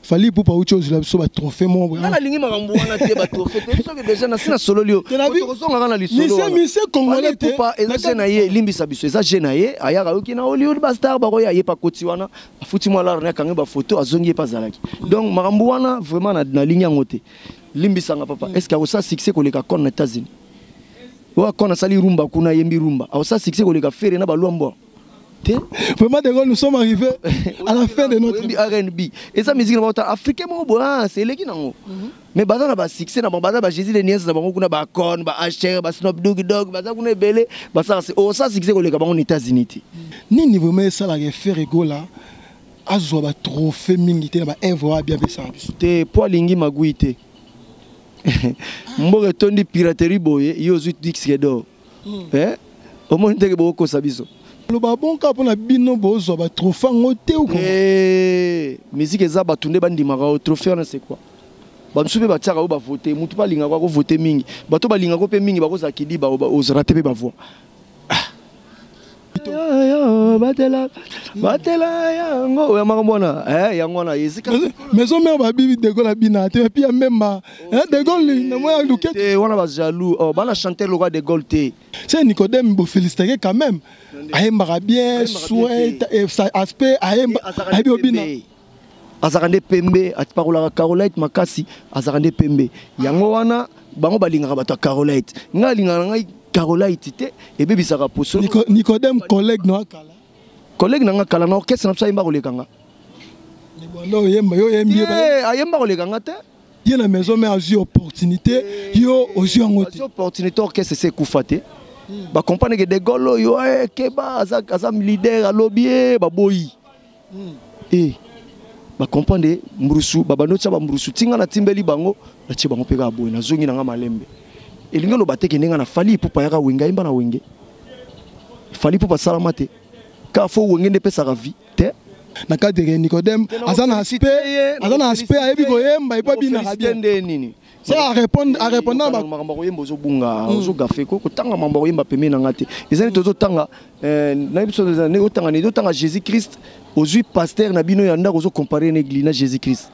Fally Ipupa auti ozwela biso ba trophée moko boye. Nga nalingi makambo wana te, ba trophée te. Soki déjà nasi nasololi yo. Tokozonga na lisolo wana. Monsieur congolais te. Fally Ipupa eza jeu na ye, limbisa biso, eza jeu na ye, ayaka yoki na Hollywood ba star bakoya ye pa koti wana, afuti mwa lar na akangi ba photo azongi ye pa azalaki. Donc makambo wana vraiment nalingi yango te. Limbisa nga papa, est-ce que akosa succès koleka kon na États-Unis? Oyo kon asali rumba kuna yembi rumba, akosa succès koleka Ferre na ba Luambo? Vraiment, de Gaulle, nous sommes arrivés à la fin de notre R&B. Et ça, musique, africain, bon, c'est les qui n'ont. Mais baza na ba succès na bango, baza ba Jésus de Niès na bango kuna ba Akon, ba HR, ba Snoop Dogg Dogg, baza kuna ebele, baza c'est oh ça succès koleka bango na États-Unis te. Nini vraiment ça la Ferre Gola azwa ba trophée mingi te na ba œuvre wa bien pesa biso. Te po alingi magui te. Mboka etondi piraterie boye, yo ozwi disque d'or. Eh? Omoni te ke bokokosa biso. Loba bon ka pona bino bozwa ba trophée ngo te ou comment? Eh, musique eza bato nde bandimaka o trophée wana c'est quoi? Ba misusu pe batiaka oyo ba voter, mutu pe alingaka ko voter mingi. Bato balingaka pe mingi bakozala kidiba ozala te pe ba voix. Ah. Batela, batela yango ya makambo wana, eh yango wana ezika. Maison mère ba bibi de Gaulle bina te puis même eh de Gaulle na moi luke. Te wana ba jaloux, oh bana chanter le roi de Gaulle te. C'est Nicodème bo féliciter quand même. Ayembaka bien, souhait aspect ayemba ayebi obina. Azalaka nde pembe, atipakolaka Carolite makasi, azalaka nde pembe. Yango wana bango balingaka bato ya Carolite. Ngai alingaka na ngai Carolite te, ebebisaka poso. Nicodème collègue no akala. Collègue na nga kala na orchestre na biso ayemba koleka nga. Libanda oyemba yo oyembi ye. Eh, ayemba koleka nga te. Ye na maison mais azui opportunité, yo ozui yango te. Azui opportunité orchestre se kufa te. Ba comprendre que de Gaulle oyo eh keba aza aza leader alobi eh baboyi. Eh ba comprendre mbrusu ba bando tia ba mbrusu tinga na timbeli bango na tie bango peka boye na zongi na nga malembe. Elingi loba te ke ndenge na Fally Ipupa yaka wenga imba na wenge. Fally Ipupa salama te. Ka fo wenge nde pesaka vie te. Na cadre ya Nicodème aza na aspect aza na aspect ayebi koyemba epo abinaka bien nde nini. C'est à répondre à répondre ba makambo koyemba ozobunga ozogafe ko kotanga mambo koyemba pembeni na nga te. Ezali tozotanga na biso ne otanga ne otanga Jésus Christ ozui pasteur na bino ya ndako ozo comparer na église na Jésus Christ.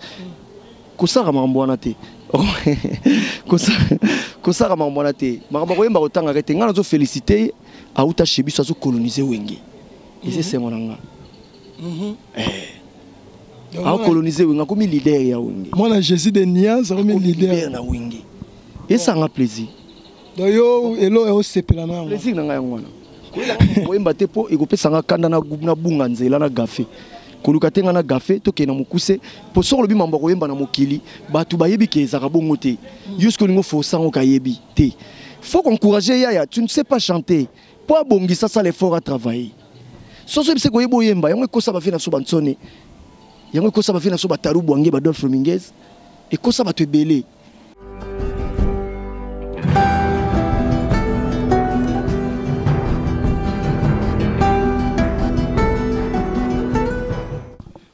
Kosaka makambo wana te. Kosaka makambo wana te. Makambo koyemba kotanga te. Nga nazo féliciter auta chez biso azo coloniser wenge. Eza esengo na nga. A coloniser wenge akomi leader ya wenge. Mwana Jésus de Niaz akomi leader na wenge. Esanga plaisir. Donc yo elo e osepela na yango. Plaisir na nga yango wana. Koyemba te po ekopesa nga kanda na na bunga nzela na gafe. Koluka te nga na gafe tokende na mokuse po soko lobi mambo koyemba na mokili bato bayebi ke ezaka bongo te. Yo soki olingo forcer ngo kayebi te. Faut qu'encourager yaya, tu ne sais pas chanter. Po abongisa sala effort à travailler. Soso bise koyeba oyemba yango ekosa ba vie na so bantsone. Yango ekosa ba vie na so ba Taru Bwange ba Dolph Dominguez. Ekosa bato ebele.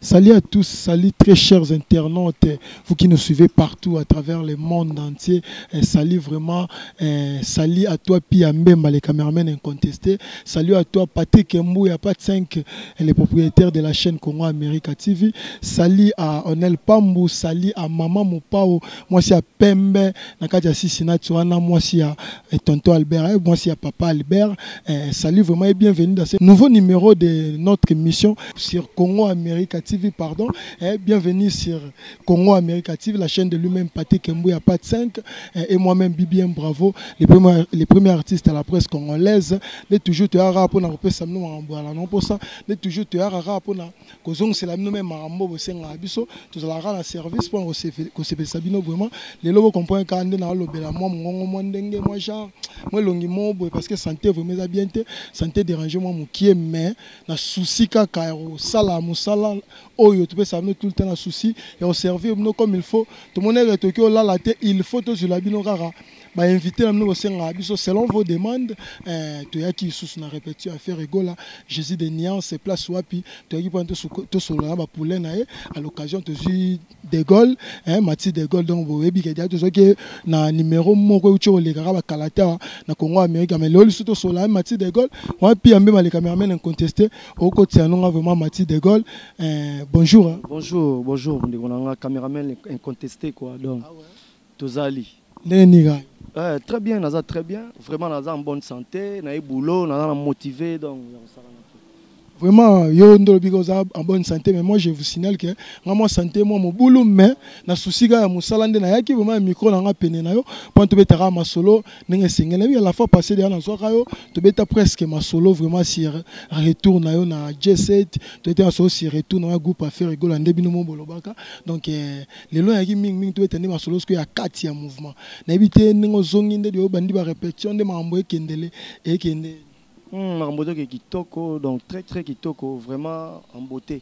Salut à tous, salut très chers internautes, vous qui nous suivez partout à travers le monde entier. Et salut vraiment, et salut à toi Pia Mbemba, le caméraman incontesté. Salut à toi Patrick Mbouya, Pat 5, le propriétaire de la chaîne Congo America TV. Salut à Onel Pambou, salut à Maman Mopao, moi c'est à Pembe, na kati ya Cincinnati wana, moi c'est à tonton Albert, moi c'est à papa Albert. Et salut vraiment et bienvenue dans ce nouveau numéro de notre émission sur Congo America TV, pardon. Et bienvenue sur Congo America TV, la chaîne de lui-même Patrick Mbouya, Pat 5, et moi-même BBM Bravo, les premiers artistes à la presse congolaise. Les toujours te rara pour na kopesa bino makambo ya la non pour ça. Les toujours te rara pour na kozongisela bino même makambo bosenga biso. Tozalaka na service pour kosepelisa bino vraiment. Les lobos comprennent quand nde na lobela moi mongongo moi ndenge moi genre moi longi mo boye parce que santé vraiment eza bien te, santé déranger moi mokie mais na souci kaka ya kosala mosala oyo topesa bino tout le temps na souci ya koservir bino comme il faut. Tomoneke toki olala te, il faut tozwela bino kaka Bainvité na bino bosengaka biso selon vos demandes. Toyaki lisusu na répétition ya Ferre Gola, Jésus de Nuance, place wapi toyaki mpona tosolola na bapoulain na ye. À l'occasion, tozwi De Gaulle, hein, Mati De Gaulle. Donc boyebi ke dia tozwaki na numéro moko euti kolekaka bakala te awa na Congo Amérique, mais lelo lisusu tosolola na Mati De Gaulle wana. Mpi yambe maleka mermen incontesté okotia nonga vraiment. Mati De Gaulle, bonjour, hein. Bonjour, bonjour, ndeko na nga caméraman incontesté, quoi. Donc ah ouais. Tozali. Ndenge nini kaka? Très bien, naza très bien, vraiment naza en bonne santé, naye boulot, naza na motivé, donc Vraiment, yo nde olobi oza en bonne santé, mais moi je vous signale que nga mwa santé mwa mobulu, mais na souci kaka ya mosala nde nayaki vraiment ya micro na nga pene na yo mpo tobetaka masolo ndenge esengeli. Nayebi la fois passée deya nazwaka yo, tobeta presque masolo vraiment sur retour na yo na J7, tobeta masolo sur retour na yo groupe Ferre Gola nde bino mo bolobaka. Donc lelo nayaki mingimingi tobeta nde masolo sikoyo ya kati ya mouvement. Nayebi te ndenge ozongi nde obandi barépétition, nde makambo ekendele ekende. Makambo toke kitoko, donc très très kitoko, vraiment en beauté.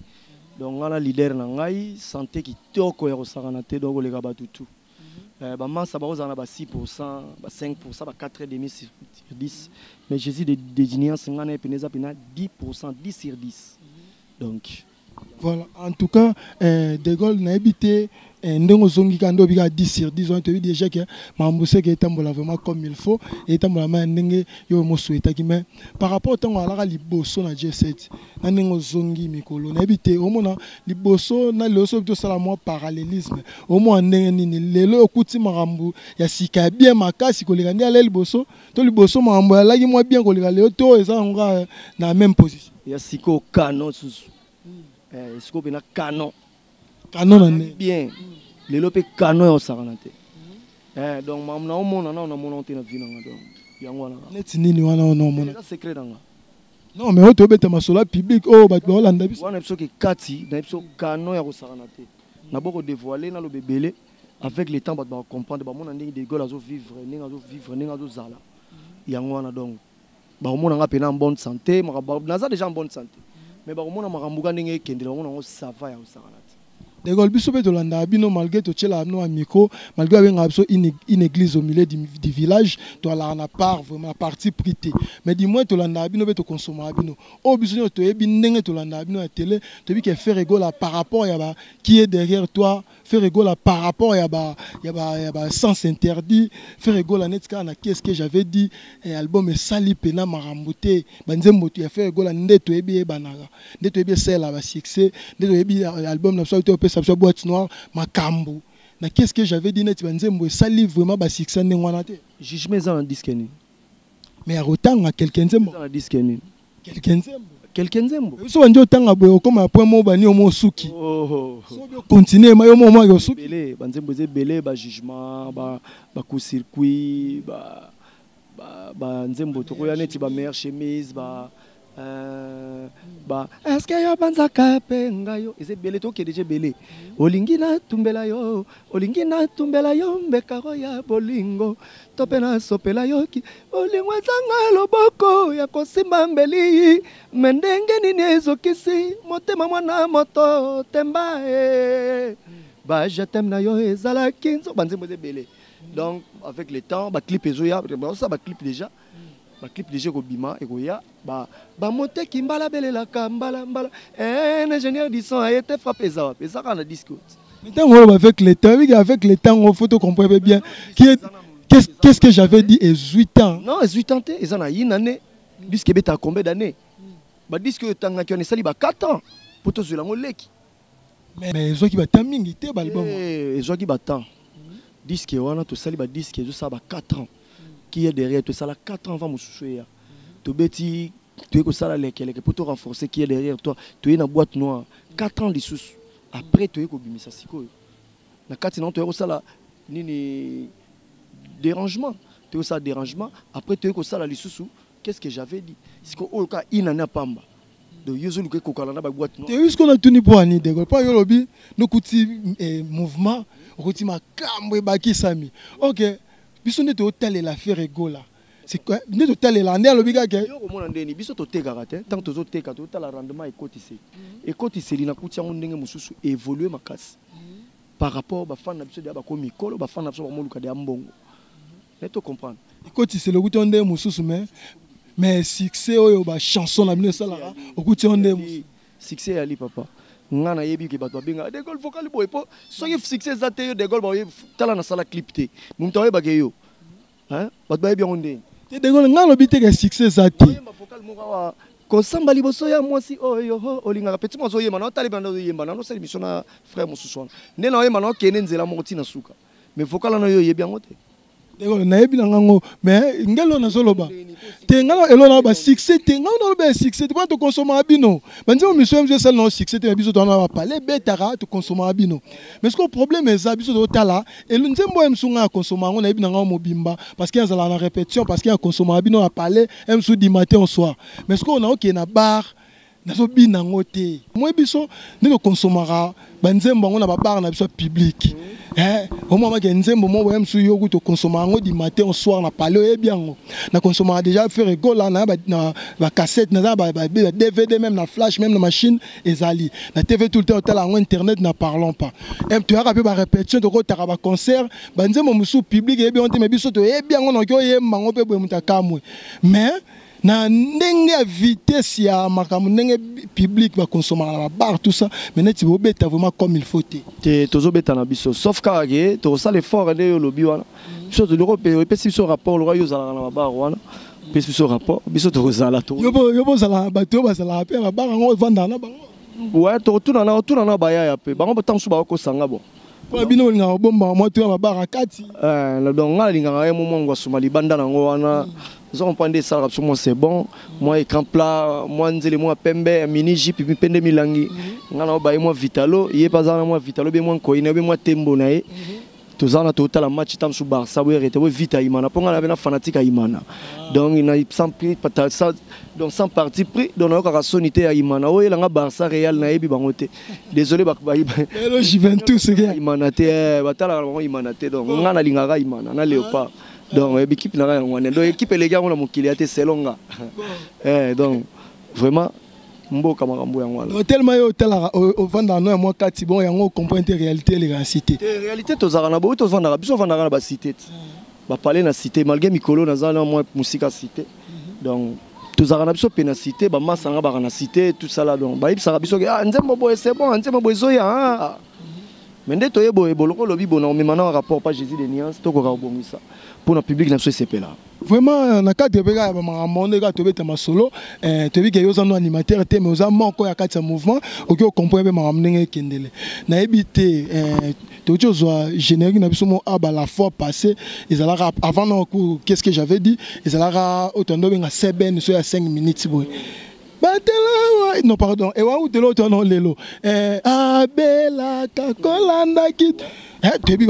Donc nga na leader na ngai, santé kitoko ya kosakana te, donc koleka bato tout. Bamasa bakozala na ba 6, ba 5, ba 4 et demi sur 10, mais Jésus de Nuance, nga na ye pene eza pena 10, 10 sur 10, donc Voilà, en tout cas, De Gaulle, nayebi te ndenge ozongi kaka nde oyebi kaka 10 sur 10 wana. Toyebi déjà ke makambo seke etambola vraiment comme il faut, etambola ma ndenge yo mosouhaitaki. Mais par rapport ntango alaka liboso na J7 na ndenge ozongi mikolo, nayebi te omona liboso na lelo, soki tosala mwa parallélisme, omona ndenge nini lelo okuti makambo ya sika ya bien makasi koleka nde ala liboso, to liboso makambo alaki mwa bien koleka lelo, to eza yango kaka na même position? Ya sikoyo canon susu, sikoyo mpena canon. Canon na nde? Bien, lelo mpe canon ya osakana te. Donc makambo na omona nao namona te na vie nanga, donc yango wana. Neti nini wana wana omona? Eza secret nanga. Non, mais oyo tobeta masolo ya public oyo bato baolanda biso. Wana biso ke kati na biso canon ya kosakana te, nabo kodévoile, naloba ebele. Avec le temps bato bakocomprendre, bamona ndenge De Gaulle azovivre, ndenge azovivre, ndenge azozala, yango wana. Donc bakomona nga mpena en bonne santé, naza déjà en bonne santé, mais bakomona makambo ka ndenge ekendela, bamona yango ça va ya kosakana te. De Gaulle, biso mpe tolandaka bino malgré totielaka bino bamicro, malgré babengaka biso une église au milieu du village. Toalaka na part vraiment na parti pris te, mais du moins tolandaka bino mpe tokonsomaka bino. Oyo biso nyonso toyebi ndenge tolandaka bino ya télé, toyebi ke Ferre Gola, par rapport ya ba Qui est derrière toi, Ferre Gola, par rapport ya ba Sens interdit, Ferre Gola neti kaka na Qu'est-ce que j'avais dit, album esali mpena makambo te. Banzembo ya Ferre Gola nde toyebi eyebanaka, nde toyebi esala basuccès, nde toyebi album na biso te opesa biso Boîte noire, makambo na Qu'est-ce que j'avais dit, neti banzembo esali vraiment basuccès ndenge wana te. Jugement eza na disque nini? Mais ya kotanga quelque nzembo. Eza na disque nini? Quelque nzembo. Quelque nzembo. Biso bandi otanga boye, okóma ya point moko bani omo osuki. Oh. Soki ocontinue ma yo mo mwaki osuki. Ebele banzembo eza ebele, bajugement, bacourt-circuit, banzembo tokoya neti bameilleure chemise, ba est-ce yo banzaka mpe ngai yo, eza ebele, tokende je ebele. Olingi natumbela yo, olingi natumbela yo mbekaro ya bolingo, to mpe nasopela yoki bolingo ezanga loboko ya kosimba mbeli, me ndenge nini ezokisi motema mwana moto temba e ba je t'aime na yo ezalaki nzo. Banzembo eza ebele. Donc avec le temps baclip ezoya, basala baclip déjà, baclip déjà ekobima, ekoya. Bamoteki mbala belelaka mbala mbala, un ingénieur du son a été frappé, eza wapi? Eza kaka na disque. Ntango oyo avec le temps, oui, avec le temps faut comprendre bien qui est qu'est-ce que j'avais dit et 8 ans. Non, 8 ans te, eza na une année. Disque ebetaka combien d'années? Badisque oyo etangaki wana esali ba 4 ans po tozwela yango leki. Mais ezwaki batemps mingi te baalbum. Ezwaki batemps. Disque wana tosali badisque ezosala ba 4 ans. Qui est derrière tosala 4 ans avant mosusu eya. Tobeti, toye kosala lekeleke mpo to renforcer Qui est derrière toi, toye na Boîte noire 4 ans lisusu après toye kobimisa sikoyo na kati nango toye kosala nini? Dérangement. Toye kosala Dérangement, après toye kosala lisusu Qu'est-ce que j'avais dit. Sikoyo oyo kaka une année apamba, donc yo ozoluka ekokana na baboîte noire. Te, puisque natuni mpo ani De Gaulle, mpo yo olobi nokuti mouvement, okuti makambo ebakisami. Ok, biso nde totalela Ferre Gola nde totalela nde alobi kaka. Yo komona ndeni biso totekaka te. Ntango tozoteka, totala rendement ekotiseli, ekotiseli nakuti yango ndenge mosusu évolue makasi par rapport bafan na biso deya bakomi mikolo, bafan na biso bamoluka deya mbongo. Naye to comprendre. Ekotisela okuti yo nde mosusu, mais succès oyo bachanson na bino esalaka, okuti yo nde mosusu. Succès eyali, papa. Nga nayebi ke bato babengaka De Gaulle vocal boye, mpo soki succès eza te, yo De Gaulle baoyebi. Tala, nasala clip te, moto ayebaka yo, bato bayebi yango ndenge. Te, De Gaulle, ngai alobi te ke succès eza te. Oyemba vocal moko awa, kosamba liboso ya mwasi oyo olingaka. Petit mo azoyemba na otali banda ozoyemba na nosala émission na frère mosusu wana, nde na oyemba na okende nzela moko ntina suka, mais vocal wana, oyo oyebi yango te. De nayebi na ngango, mais ngelo nazoloba te, ngai elo na basuccès te, ngai naloba ya succès te, mpona tokonsomaka bino banzembo miso ya biso esali na succès te. Biso towana bapale ebetaka, tokonsomaka bino, mais ce problème eza biso totala nzembo oyo mosu ngai akonsoma yango, nayebi na ngai mobimba, parce que azalaka na répétition, parce que akonsomaka bino na palais mosu du matin au soir. Mais ce que naokende na bar, nazobina yango te. Moi, biso nde tokonsomaka banzembo yango na babar na biso ya public. Omwamaki nzembo moko boye mosusu, yo kutu okonsoma yango du matin au soir na palais, oyebi yango. Nakonsomaka déjà Ferre Gola na bacassette, naza ba DVD, même na flash, même na machine ezali na TV tout le temps, otala yango, internet n'en parlons pas. Toyaka mpe barépétition, tokotaka baconcert, banzembo mosusu public eyebi yango te, mais biso toyebi yango, noki oyemba yango mpe boye, moto akamwe. Mais na ndenge ya vitesse ya makambo, ndenge public bakonsomaka na babar, tout ça, mais neti bobeta vraiment comme il faut te. Te, tozobeta na biso, sauf kaka ke tokosala effort. Nde yo olobi wana, biso toloko epesi biso rapport loka yo ozalaka na babar wana, epesi biso rapport, biso tokozala. Yo bozala bato oyo bazalaka mpe babar yango, ovandaka na bango. Ouais, tokotuna na otuna na bayaya mpe bango, ntango mosusu bakokosanga bon. Mpona bino bolingaka kobombaka mwa to ya babar akati. Donc ngai nalingaka ye mo mwango asuma libanda nango wana, oza comprendre nde esalaka biso mwa c'est bon, mwa écran plat, mwa nzele, mwa pembe, mini jupe, mipende milangi. Ngai na obaye mwa vitalo, ye mpe aza na mwa vitalo be, mwa nkoi na ye be, mwa tembo na ye. Toza na totala match ta mosusu Barça boye rete boye vite ayimana, mpo ngai na be na fanatique ayimana. Donc na sans prix, donc sans parti pris, donc nayokaka soni te. Ayimana oyo elanga Barça, Real, nayebi bango te, désolé. Lelo Juventus. Imana te, batalaka bango imana te. Donc ngai nalingaka imana na Léopard, donc oyebi équipe na ngai yango wana. Donc équipe eleki yango na mokili ya te, selon nga. Donc vraiment mboka makambo yango wana. Tellement yo otalaka, ovandaka no ya mwa kati, bon, yango ocomprendre te réalité eleka na cité. Te, réalité tozalaka na boye, tovandaka biso, ovandaka na bacité te, bapale na cité, malgré mikolo naza na mwa mosika cité. Donc tozalaka na biso mpe na cité, bamasanga baka na cité, tout ça là. Donc bayebisaka biso ke ah, nzembo boye c'est bon, nzembo boye ezoya. Mais nde toye boye, boloko olobi bona omema na rapport pas Jésus de nuance, tokoka kobongisa mpona public na biso esepela. Vraiment, na kati mpe kaka ya bamakambo nde kaka tobeta masolo, toyebi ke yo oza no animateur te, mais oza moko ya kati ya mouvement, okoki ocomprendre mpe makambo ndenge ekendele. Nayebi te, tokoki ozwa générique na biso mo aba. La fois passée ezalaka avant na, qu'est-ce que j'avais dit, ezalaka oyo tondo obenga seben so ya 5 minutes boye, batela, non pardon, ewa utelo oyo towana lelo, abelaka kolandaki. Toyebi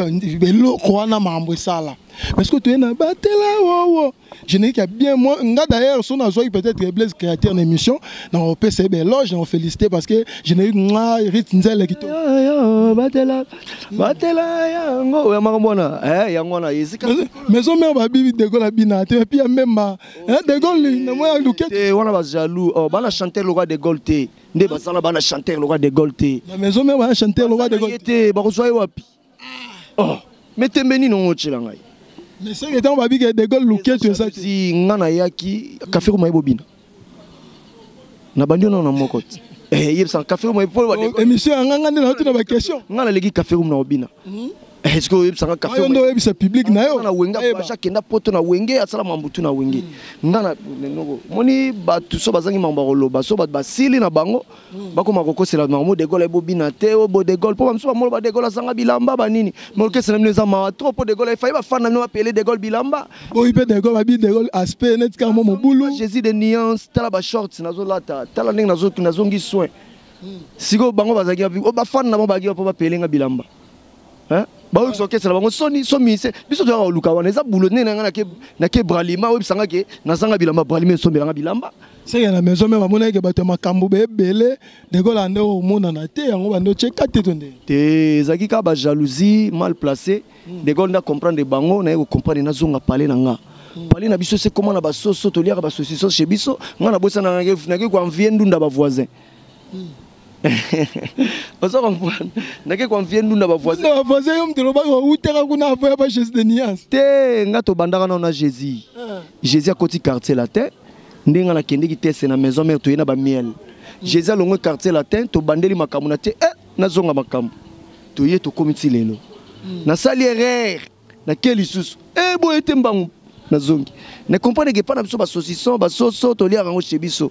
eloko wana, makambo esala parce que toye na batela wowo, générique ya bien. Moi nga d'ailleurs, so nazwaki peut-être Blaise créateur na émission, na kopesa ye baéloge, na kofélicité, parce que générique nga rit nzele kitoko. Batela, batela yango ya makambo wana, yango wana esika. Maison mère babibi De Gaulle abina te, epi ya mbemba De Gaulle na moya luke. Te wana bajaloux, bana chanteur loka De Gaulle te, nde bazala bana chanteur loka De Gaulle te. Na maison mère bana chanteur loka De Gaulle te, bakozwa ye wapi? Oh, me tembe nini ongo otyela ngai? Mais seke ntango babiki De Gaulle luketo eza te. Si nga nayaki café roma, yebobina na bandi ono na moko te, yebisaka café roma. Émission ya nganga nde naotuna baquestion. Nga naleki café rome na obina, est-ce que oyebisaka café? Yo nde oyebisa public na yo. Na Wenge akenda poto na Wenge, asala mambutu na Wenge. Nga na noko moni bato so bazangi mambo ya koloba, so bato basili na bango, bakoma kokosela makambo. De Gaulle ebobina te, o bo De Gaulle, mpo bamosusu bamolo ba De Gaulle azanga bilamba banini. Molokesi na bino eza mawa trop, mpo De Gaulle efai bafan na bino bapele De Gaulle bilamba. Oyi mpe De Gaulle, babi De Gaulle aspect neti kaka mo mobulu. Jésus de nuance, tala bashort nazolata, tala ndenge nazongi soin. Sikoyo bango bazalaki bafan na bango, bazalaki mpo bapelenga bilamba, baoyokisa okesela bango soni so mise. Biso toyaka koluka wana, eza bulo ndenge na ngai nake Bralima, oyebisanga ke nazanga bilamba, Bralima esombelanga bilamba. Seke na maison mère bamonaki bato ya makambo beebele, De Gaulle ande omonana te, yango bande otyeka te to nde? Te, ezalaki kaka bajalousie mal placé. De Gaulle nda comprendre bango, naye kocomprendre, nazonga pale na nga, pale na biso se koma na basoso, toliaka basaucisson chez biso. Nga nabosana, nake koenvie ndunda bavoisin. Ozo comprendre, nake koenvie ndunda bavoisin. Na bavoisin, yo moto olobaka outaka kuna avoya ba Jésus de Nuance. Te, nga tobandaka nano na Jésus. Jésus akoti Quartier Latin nde nga nakendeki tese na Maison Mère, toye na bamiel. Jésus alongwe Quartier Latin, tobandeli makambo na te, nazonga makambo, toye tokomi ti lelo. Nasali erreur, nake lisusu boye te, mbangu nazongi, na comprendre ke epa na biso basaucisson, basoso toliaka yango chez biso.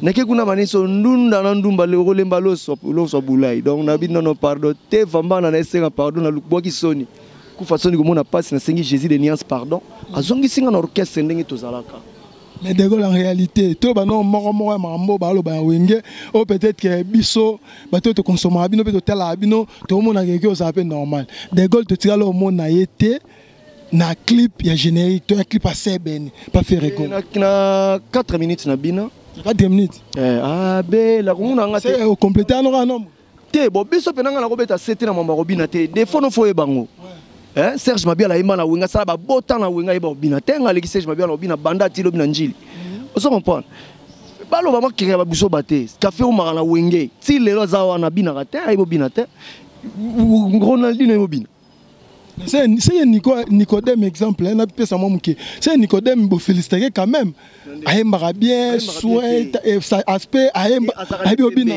Nake kuna maniso ndunda na ndumba, okolemba loso, loso bulai. Donc nabi nono, pardon te, vambana na esenga pardon, nabwaki soni, kufa soni, komona mpasi. Nasengi Jésus de Nuance pardon, azongisi nga na orchestre ndenge tozalaka. Mais De Gaulle, en réalité, to bano moko moko ya makambo baloba ya Wenge oyo, peut-être que biso bato oyo tokonsomaka bino mpe totalaka bino, tokomonaka eke ozala mpe normal. De Gaulle, totikala omona ye te na clip ya générique to ya clip ya sebene pa Ferre Gola. Na 4 minutes na bino. 4 minutes. Abela komona nga te. Okomplete ano kaka nombre. Te, bo biso mpe nanga nakobeta se te na mambo ya kobina te. Defo no fo oyeba ngo. Serge Mabiala ayemba na Wenga, asala babota na Wenga, ayeba kobina te. Nga aleki Serge Mabiala kobina banda ati lobi na Njili. Ozo comprendre, baloba makeke ya babiso ba te. Kafe omaka na Wenge ti lelo aza wana, abinaka te, ayebi obina te. Ronaldino ayebi obina. C'est Nicodème, exemple napesa mwa moke, c'est Nicodème, bofélicitake quand même, ayembaka bien, souhait aspect ayemba, ayebi obina.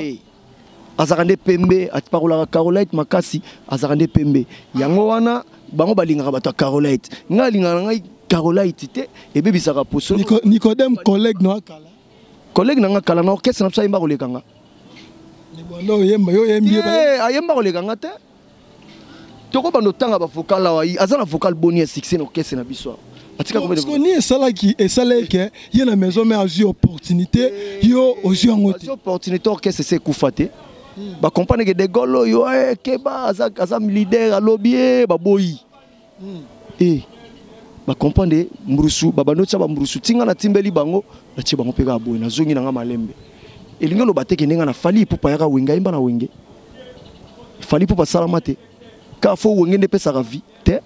Azalaka nde pembe, apakolaka carolite makasi, azalaka nde pembe. Yango wana bango balingaka bato ya carolite. Ngai alingaka na ngai carolite te, ebebisaka poso. Nicodème, collègue no akala. Collègue na nga kala na orchestre na biso, ayemba koleka nga. Oyemba, yo oyembi. Ayemba koleka nga te. Tokobanda otanga bavocal awa, aza na vocal boni ya succès na orchestre na biso awa? Atika. Ni esalaki, esalaki ye na Maison Mère, azwi opportunité, yo ozwi yango te. Azwi opportunité, orchestre ese ekufa te. Bacomprendre ke De Gaulle oyo, keba, aza leader, alobi ye baboyi. E bacomprendre mbrusu, babandi otya bambrusu ntinga natimbeli bango, natie bango mpe kaka boye, nazongi nanga malembe. Elingi oloba te ke ndenge na Fally Ipupa yaka Wenge, ayemba na Wenge. Fally Ipupa asalama te kaka fo Wenge nde epesaka vie te.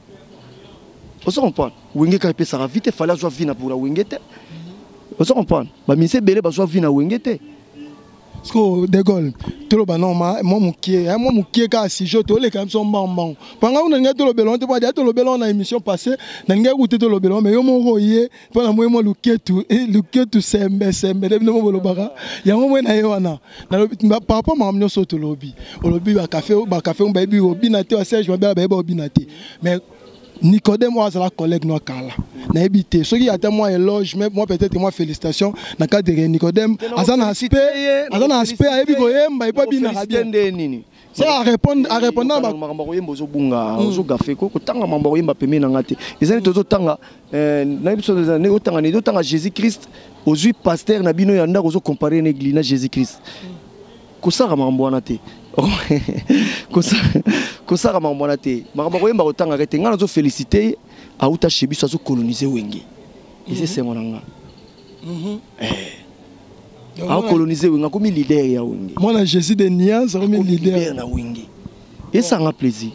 Ozo comprendre, Wenge kaka epesaka vie te. Fally azwa vie na mpona Wenge te. Ozo comprendre, baministre ebele bazwa vie na Wenge te. Siko De Gaulle, toloba non mwa mokie, mwa mokie kaka sujet toleka biso mbangmbango mpanga kuna. Ningai tolobela te, po adia tolobela na émission passé, nalingai kutu te tolobela, mais yo moko oye mpo na moi mwa luketu luketu, sembe sembe nde bino mo bolobaka yango. Moi na ye wana par rapport makambo nyonso tolobi, olobi bakafe, bakafe bayebi obina te, baserge Mabiala bayebi obina te, mais Nicodème oyo azala collègue no akala, nayebi te soki ata mwa éloge, mais moi peut-être mwa félicitation na cadre ya Nicodème, aza na aspect, aza na aspect, ayebi koyemba epo abinaka bien. Nde nini? C'est à répondre, à répondre. Makambo koyemba, ozobunga, ozogafe ko kotanga makambo koyemba pembeni na nga te. Eza neti ozotanga, nayebi biso ndenge otanga, neti otanga Jésus Christ, ozwi pasteur na bino ya ndako, ozocompare na église na Jésus Christ. Kosala makambo wana te, kosala makambo wana te. Makambo koyemba kotangaka te. Ngai nazofélicité ye, auta chez biso, azocolonise Wenge, eza esengo na nga. Akolonize Wenge, akomi leader ya Wenge. Mwana Jésus de Nuance akomi leader na Wenge, esanga plaisir.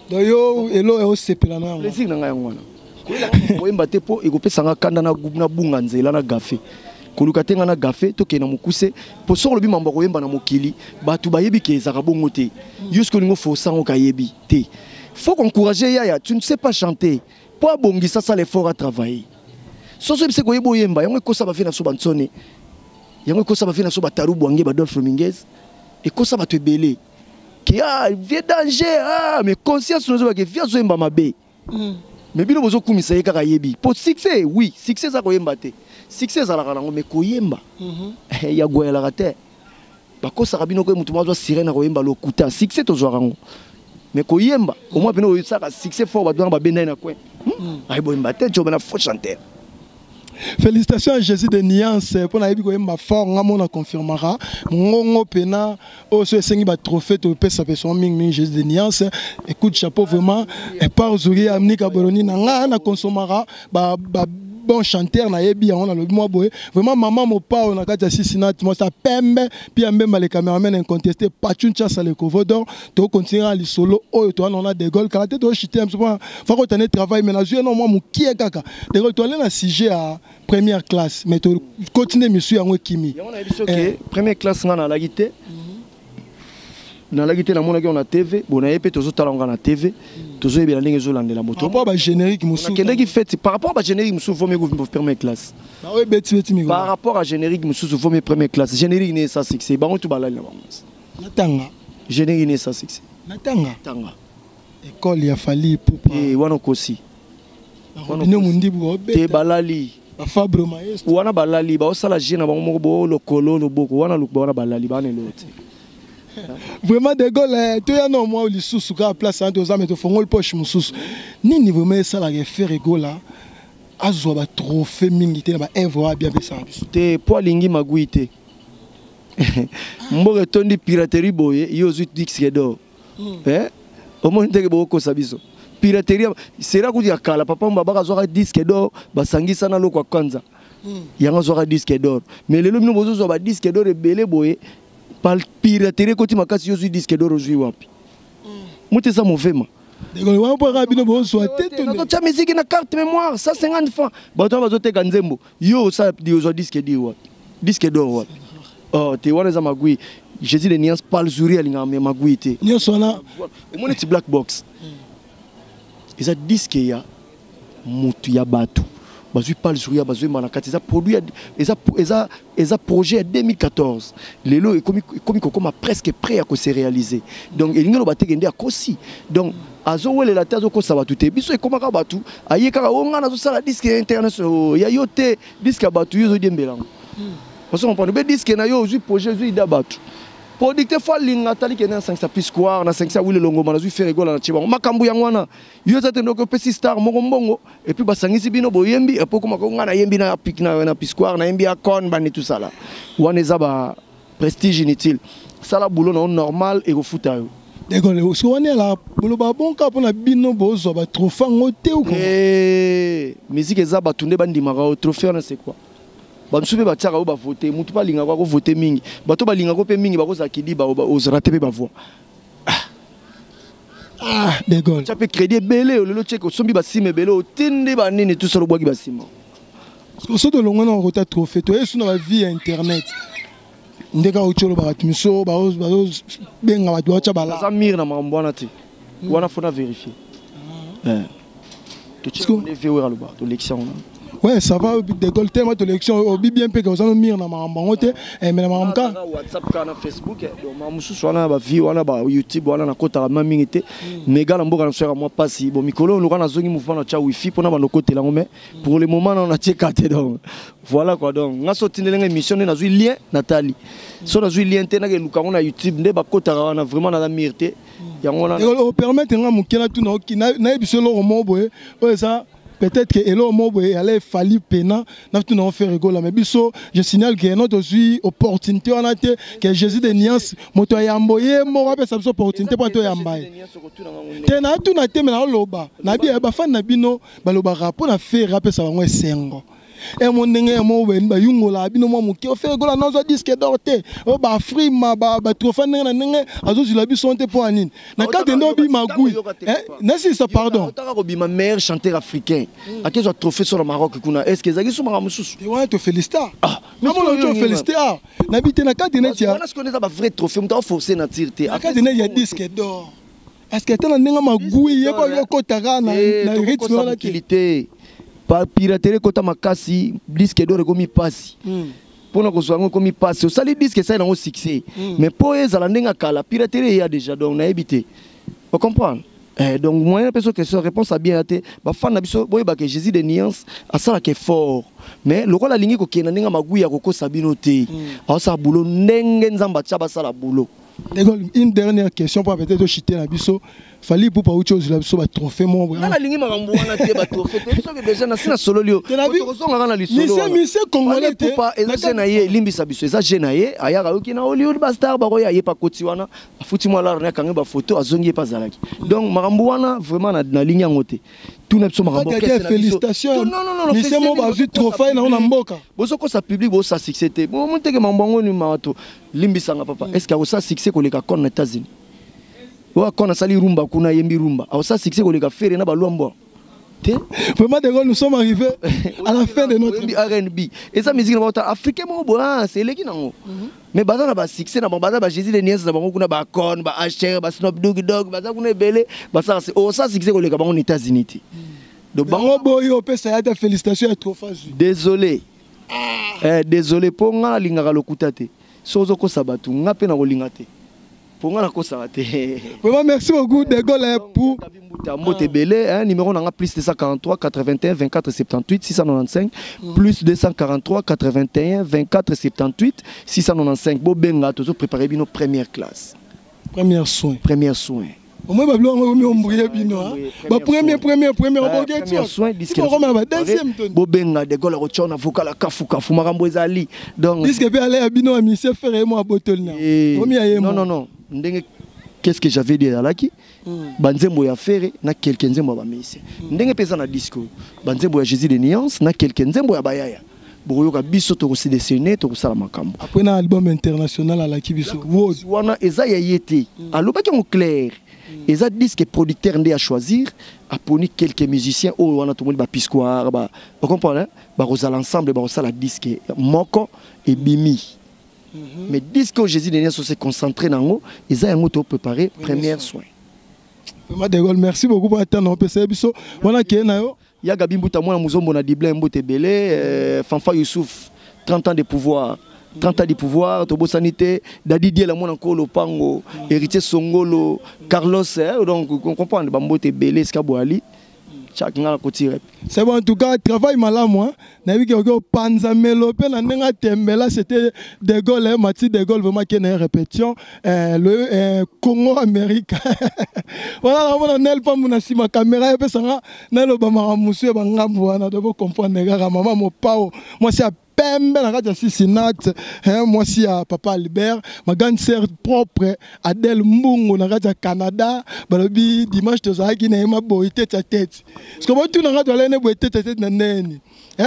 Donc yo elo osepela na yango? Plaisir na ngai yango wana. Koyemba te mpo ekopesanga kanda, nabunga nzela, na gafe, koluka te. Ngai na gafe, tokende na mokuse, mpo soki olobi mambo ya koyemba na mokili, bato bayebi ke ezalaka bongo te. Yo soki olingi oforce yango, kayebi te. Faut qu'encourager yaya, tu ne sais pas chanter, mpo abongisa, sala effort, à travailler. Soso oyebisi koyeba oyemba, yango ekosa bavie na biso bantsone, yango ekosa bavie na biso bataru bwange, badolphe Dominguez, ekosa bato ebele ke ah, vie danger, ah, mais conscience nozobake vie azoyemba mabe. Mais bino bozokumisa ye kaka yebi po succès. Oui, succès eza koyemba te. Succès ezalaka nango, mais koyemba ya goyalaka te. Bakosaka bino koye motu moko azwa sirene na koyemba, lokuta. Succès tozwaka yango, mais koyemba omoi pene oyosaka succès fort, bato wana babenda ye na coin, ayebi boyemba te, tiobe na faux chanteur. Félicitations à Jésus de Nuance mpo nayebi koyemba fort. Nga mona confirmaka ngongo mpena oyo so esengi batrophée, topesa peso mingimingi Jésus de Nuance. Écoute, chapeau vraiment epart ozuri amnika boloni na nga na consomaka ba, ba bon chanteur, nayebi yango. Nalobi mwa boye vraiment, mama Mopao na kati ya Cincinnati, mwasi pembe pia mbemba, le cameraman incontesté Pachun Chasa, le Kovo d'or. Tokontinue na lisolo oyo towana na De Gaulle. Kala te toshite biso mpo fakotane travail, mais nazwi no mwa mokie kaka. De Gaulle, toale na sujet ya première classe, mais tokontinue misu yango ekimi. Yango nayebi soki première classe nga nalaki te. Nalaki te, namonaki yango na TV. Bon, naye mpe tozotala yango na TV, tozoyebela ndenge ezolandela moto. Par rapport à bagénérique mosusu. Nakendaki fête. Par rapport à bagénérique mosusu, vaut mieux première classe. Baoyo ebeti beti mikolo. Par rapport à générique mosusu, vaut mieux première classe. Générique ne esa succès, bango tu balali na bango. Natanga. Générique ne esa succès. Natanga. Tanga. École ya Fally Ipupa. E wana okosi. Bino mondibu te. Baobeta. Balali. Bafabre maestro. Wana balali, baosala je na bango moko bo lokolo loboko wana wana balali bana eloko te. Vraiment, De Gaulle, toya no mwa lisusu kaka place wana toza, me tofongoli poche mosusu. Nini vraiment esalaka Ferre Gola azwa batrophée mingi te na baœuvre oyo abia apesaka biso? Te, po alingi magui te. Mboka etondi piraterie boye, yo ozwi disque d'or. Eh? Omoni ndenge bokokosa biso. Piraterie sera kutu ya kala. Papa Mbabaka azwaka disque d'or, basangisa na loko ya kanza yango, azwaka disque d'or. Mais lelo bino bozozwa badisque d'or ebele boye, par piraterie ekoti makasi. Yo ozwi disque d'or, ozwi wapi? Moto eza movema. De Gaulle, wana mpo kaka bino bozwa te to nde? Totya misiki na carte mémoire 150 francs, bato wana bazoteka nzembo. Yo osala, ozwa disque d'or wapi? Disque d'or wapi? Oh te, wana eza magui. Jésus de nuance palzuri alingaka me magui te. Nyonso wana. Omoni ti Black Box eza disque ya motu ya bato bazwi palzuri ya bazwemba na kati. Eza produit eza projet ya 2014. Lelo ekomi kokoma presque prêt ya kose réaliser. Donc elingi loba teke nde akosi. Donc azowelela te, azokosa bato te. Biso ekomaka bato aye kaka o ngai nazosala disque international ya yo te, disque ya bato yo ozodiembela yango. Ozo comprendre be disque na yo, ozwi projet, ozwi ida bato producteur fo alinga atali kende na 5 plus square na 5 wile longoma, nazwi Ferre Gola na tie bango makambo yango wana. Yo eza te ndoki opesi star moko mbongo et puis basangisi bino boyembi et puis okomaka ngai nayembi na pik na pisquare, nayembi ya con bani tosala wana. Eza ba prestige inutile. Sala boulot na yo normal, ekofuta yo. De Gaulle, soki wana ela boloba bon kaka mpona bino bozwa batrophée yango te ou comment? Eh, musique eza bato nde bandimaka yo. Trophée wana, c'est quoi? Bamosusu mpe batiaka oyo bavote. Motu mpe alingaka akovote mingi, bato balingaka mpe mingi bakozala kidi ozala te mpe bavoix. Ah, De Gaulle. Tia mpe crédit ebele lelo, tieke osombi basima ebele, otindi banini, tusala obwaki basima. So tolongwa na kota trophée, toye su na bavie ya internet nde kaka oti oloba bato miso bazobenga bato baotya bala. Aza mire na makambo wana te. Wana faut na vérifier. Totie oyo aloba, tolekisi yango. Ouais, ça va, De Gaulle, tellement tolection obi bien mpe oza no mire na makambo yango te, mais na makambo ka WhatsApp kaka na Facebook. Donc makambo mosusu wana, bavie wana, ba YouTube wana, nakotaka ma mingi te. Mais ga na mboka na soyaka mwa mpasi. Bon, mikolo oyo loka nazongi mouvement, na tia wifi mpona bando kotela yango, mais pour le moment na natieka te. Donc voilà quoi. Donc nga so otindelenga émission nde nazwi lien, natali. So nazwi lien te, nake eluka yango na YouTube nde bakotaka wana. Vraiment naza mire te yango wana. Opermettre nga moke na tuna, nayebi so eloko moko boye oyo eza peut-être que eloko moko boye ala efali pena na tuna o Ferre Gola. Mais biso, je signale que no tozwi opportunité wana te, que Jésus de nuance moto ayambo ye moko apesa biso opportunité mpo toyamba ye te. Natuna te, me naoloba nabi bafani na bino balobaka mpo na Ferre apesa bango esengo emo ndenge ya mo bayungolaka bino mwa moke. O Ferre Gola nazwa disque d'or te, oyo baafrima batrophée ndenge na ndenge azozwila biso te, mpo ya nini na kati nde obima gui nasilisa? Pardon. Otaka kobima meilleur chanteur africain, akezwa trophée so na Maroc kuna. Est ce que ezalaki so makambo mosusu? Te, wana tofélicité, amona oti ofélicité a nabi te na kati neti ya wana. Sikoyo eza bavrai trophée, moto aforce nature te. Na kati neti ya disque d'or, est ce que ata na ndenge magui ye po okotaka na rythme wana te? Te, piraterie ekota makasi, disque d'or ekomi mpasi mpona kozwa yango, ekomi mpasi. Osali disque, esali nango succès, mais mpo ezala ndenge ya kala, piraterie eya déjà. Donc nayebi te, ocomprendre. Donc moyen mpe so question réponse a bien te. Bafan na biso boyebaka Jésus de nuance asalaka effort, mais lokola alingi kokende ndenge magui ya kokosa bino te, aosala boulot ndenge Nzambe atia basala boulot. Une dernière question pour peut-être chuter na biso. Fally Ipupa uti ozwela biso batrophée moko. Nga nalingi makambo wana te, batrophée te. Soki déjà nasi na sololi yo, ozongaka na lisolo. Mise congolais te. Eza je na ye, elimbisa biso, eza je na ye. Ayaka yoki na Hollywood, bastar bakoya ye pakoti wana, afuti mwa lar, akangi bafoto, azongi ye mpe azalaki. Donc makambo wana vraiment nalingi yango te. Tuna biso makambo. Félicitation, mise mo bazwi trophée nango na mboka. Bozokosa public, bosa succès te. Bomoteke mambo yango ni mato. Limbisanga papa, est ce que akosa succès koleka kon na États-Unis? Oyo akon asali rumba kuna, ayembi rumba, akosa succès koleka Ferre na balwambwa te? Vraiment, de nous sommes arrivés à la fin de notre R&B eza musique na bauta africain moko boye, eleki nango. Mais baza na basuccès na bango, baza ba Jésus de nuances na bango kuna, bacon ba hr, ba Snoop Dogg Dogg, baza kuna ebele, basala osala succès koleka bango na États-Unis te. Donc bango boyo opesa ya ta félicitation ya trophée. Désolé, eh, désolé, mpo nga nalingaka lokuta te. So ozokosa bato, nga mpe nakolinga te, mpo nga nakosaka te. Vraiment, merci beaucoup, De Gaulle, pour Mbote ebele. Numéro nanga: plus 243 81 24 78 695, plus 243 81 24 78 695. Bobenga, tozopréparé bino première classe. Première soin. Première soin. Au moins babiloko yango ekomi ombrie bino bapremier, premier, premier. Premier soin, deuxième. Bobenga De Gaulle, akotia na vocal akafukafu, makambo ezali. Donc disque mpe ale ya bino ya monsieur Ferre mo abotoli na omi ya ye. Non, non, non, ndenge qu'est-ce que j'avais dit ezalaki banzembo ya Ferre na quelque nzembo ya bamusicien, ndenge mpe eza na disque oyo, banzembo ya Jésus de nuance na quelque nzembo ya bayaya. Bokoyoka biso, tokosélectionne, tokosala makambo. Après na album international alaki biso. Wana eza ya ye te, alobaki yango clair. Eza disque producteur nde ya choisir, aponi quelques musiciens oyo wana tomoni bapiscoire, bacomprendre, bakozala ensemble, bakosala disque moko ebimi. Mais disque oyo Jésus de nuance se concentré nango, eza yango topréparé, première soin. Vraiment, De Gaulle, merci beaucoup pour attendre opesa biso wana keye na yo. Ya Gabi Mbuta, mwana muzombo na Diblin, mbote ebele. Fanfa Youssouf, 30 ans de pouvoir, 30 ans de pouvoir, tobosani te. Dadi Diela, mwana nkolo lopango, Héritier Songolo, Carlos, eh, donc comprendre, bambote ebele esika boali chak nga na kotire. C'est bon, en tout cas travail malamu, hein. Nayebi ke oki opanza melo mpe na ndenge atembela. C'était De Gaulle, hein, Mati De Gaulle, vraiment ke na ye répétition, le Congo Amérique wana. Namona Nel Pambu na nsima caméra, epesanga naloba makambo mosusu ya bangambu wana. Do bocomprendre kaka mama mopao, mwasi ya pembe na kati ya Cincinnati, mwasi ya papa Albert, ma grande sœur propre Adèle Mbungu na kati ya Canada. Balobi dimanche tozalaki na ye maboyi tete ya tete, parce que botuna nga toalai ne boye tete ya tete na ndeni.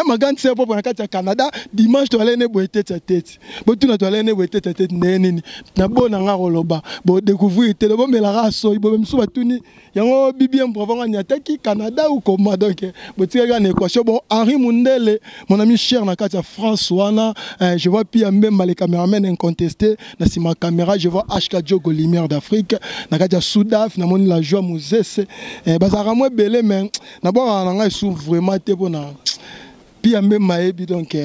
Ma grande sœur propre na kati ya Canada, dimanche toalai ne boye tete ya tete, botuna toalai ne boye tete ya tete ndenge nini. Na bona nga koloba bodécouvrir te, bomelaka soyi bobe mosusu batuni yango bibien bravo nga niataki Canada ou comment. Donc botikaki na équation. Bon, Henri Mundele, mon ami cher na kati ya France wana, je vois Pia Mbemba, le caméraman incontesté na nsima caméra. Je vois HK Diogo, lumière d'Afrique na kati ya Sudaf. Namoni la joie Mozese, bazalaka mwa ebele, mais nabwakaka na ngai esu vraiment te mpona Pia Mbemba ayebi. Donc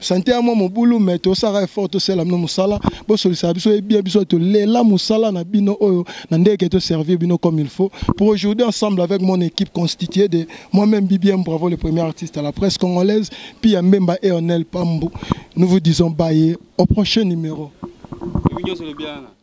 santé ya mwa mobulu, mais tosala effort, tosala bino mosala, bosolisaka biso ebien biso tolela mosala na bino oyo na ndenge toservir bino comme il faut. Pour aujourd'hui, ensemble avec mon équipe constituée de moi-même, Bibien Bravo, le premier artiste à la presse congolaise, Pia Mbemba et Onel Pambu, nous vous disons bye, au prochain numéro. Nyonso lobi wana.